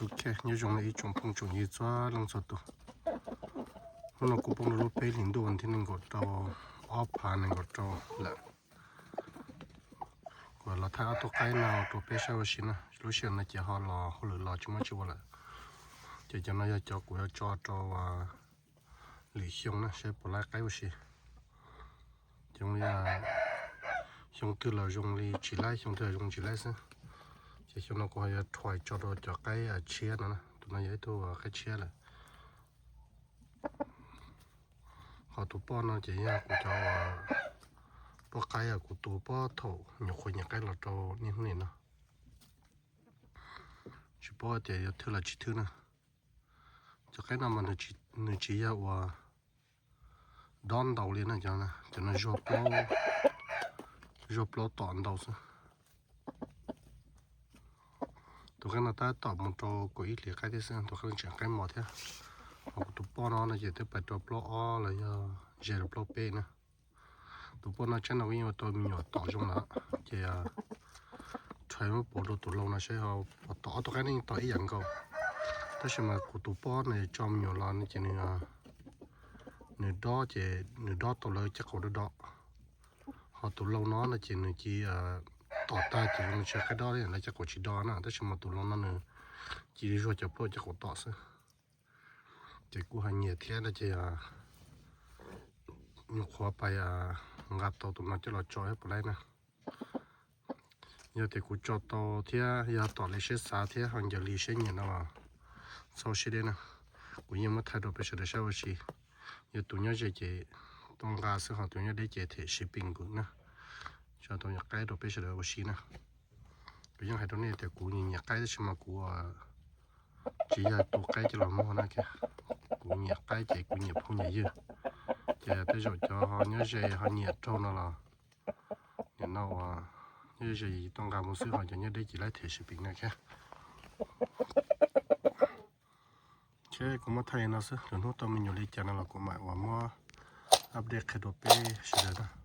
Ok, nyob zoo li ib tsoom phooj tsoom ywg txhua leej txhua tus. Hnub no kuv poob rau lub peb hlis ntuj vas thib nees nkaum rau, ob phav nees nkaum rau lawm. Kuv los thaij ob tug qaib no rau peb saib ua si na. Lub sij hawm no ces ho los hauj lwm los tsis muaj tsis ua lawm. Ces cov no yog cov kuv yuav tso rau lwm xyoo na, saib puas laib qaib ua si. Xyoo li, xyoo twg los zoo li tsis laib, xyoo twg los zoo tsis laib xwb. Ces xyoo no kuv ho yuav rhuaim tso rau cov qaib tshiab no na. Tus no yog ib tug qaib tshiab lawm. Ho tus poj no ces yog kuv cov poj qaib, kuv tu poj thaum nyuam qhuav nyiam qaib los rau niaj hnub nim no. Tsis paub tias yuav thwj los tsis thwj na. Cov qaib no mas nws tsis yog uas dob ntau li na, cov no zuag plaub tom ntau xwb. Tus qaib no tab tom mus rau kaum ib hlis qaib thiab xwb, tus qaib no tseem qaib mos thiab. Ho kuv tus poj no no ces twb pais rau plaub ob los yog ze rau plaub peb na. Tus poj no tsaib no kuj yeej ua tau me nyuam tom zoo lawm, ces rhuaim muab pauv rau tus laus no saib ho puas tom. Ob tug qaib no yeej tom ib yam nkaus, tab sis mas kuv tus poj no tso me nyuam los no ces nws dob, ces nws dob tau lawv caj qaum dob dob. Ho tus laus no no ces nws cia li tom tag ces nws tsis qaib dob li, lawv caj qaum tsis dob na, tab sis mas tus laus no nws cia li zuag cov plaub caj qaum tom xwb. Ces kuv ho nyiam thiab no ces nyuam qhuav pais nqa tau tus no coj los tso puas laib na. Yog tias kuv tso tau thiab yog tom li siab xav thiab ho ncaws li siab nyiam no los txhob siab deb na, kuv yeej muab thaij rau peb sawv daws saib ua si. Yog tus nyob ze ces tuaj nqa xwb, ho tus nyob deb ces them shipping nkaus na. Tso tau nyuam qaib rau peb sawv daws ua si na. Kuv yeej hais rau nej tias kuv nyiam nyiam qaib tab sis mas kuv tsis yog tus qaib coj los muag na. Kuv nyiam qaib ces kuv nyiam phooj nyiam ywg, ces tej zaum cov ho nyob ze ho nyiam raug no los, nim no uas nyob ze tuaj nqa mus xwb, ho cov nyob deb ces laib them shipping na. Ces kuv muab thaij li no xwb, lwm hnub tau me nyuam li cas no los kuv mam uas muab update qhia rau peb sawv daws na.